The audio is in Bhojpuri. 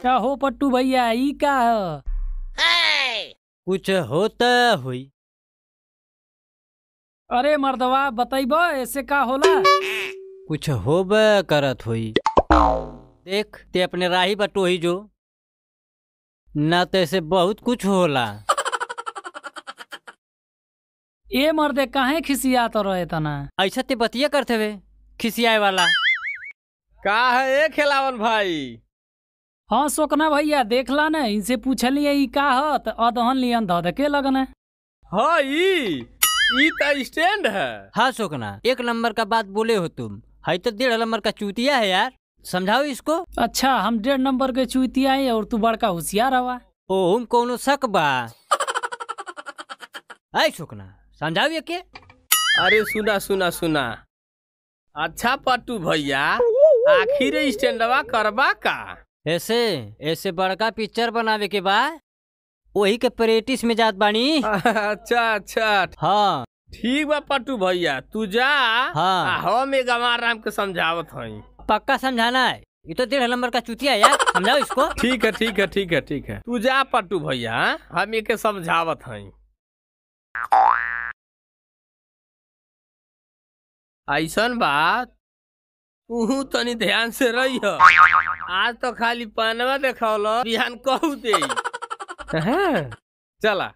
का हो पट्टू भैया, ई का है? कुछ होता हुई। अरे मर्दवा बतैब ऐसे का होला? कुछ होबे करत हुई। देख ते अपने राही बटोही जो ना तो ऐसे बहुत कुछ होला। ए मर्दे काहे खिसियात रहे तना? ऐसा ते बतिया करते वे खिसियाए वाला का है ए खेलावन भाई? हाँ सोकना भैया देखला न, इनसे पूछलिए ई का ह त अदहन लियन धध के लगन। हाँ ई त स्टैंड है। हाँ सोकना एक नंबर का बात बोले हो तुम, है तो 1.5 नंबर का चूतिया है यार, समझाओ इसको। अच्छा हम 1.5 नंबर के चूतिया है और तू बड़का होशियार हवा। ओ हम कोनो शक बा। ऐ सोकना समझाओ ये के। अरे सुना सुना सुना, अच्छा पट्टू भैया आखिर स्टैंडवा करबा का? ऐसे ऐसे बड़का पिक्चर बनावे के बा, वही के प्रैक्टिस में जात बानी। अच्छा अच्छा हाँ ठीक बा पट्टू भैया तू जा। हाँ हम एक राम के समझावत हई। पक्का समझाना है, ये तो 1.5 नंबर का चूतिया है यार, समझाओ इसको। ठीक है ठीक है ठीक है ठीक है, तू जा पट्टू भैया हम एक समझावत हई। ऐसन बात तू तनी ध्यान से रही हो, आज तो खाली पानवा देखौल बिहान कहू दे। चला।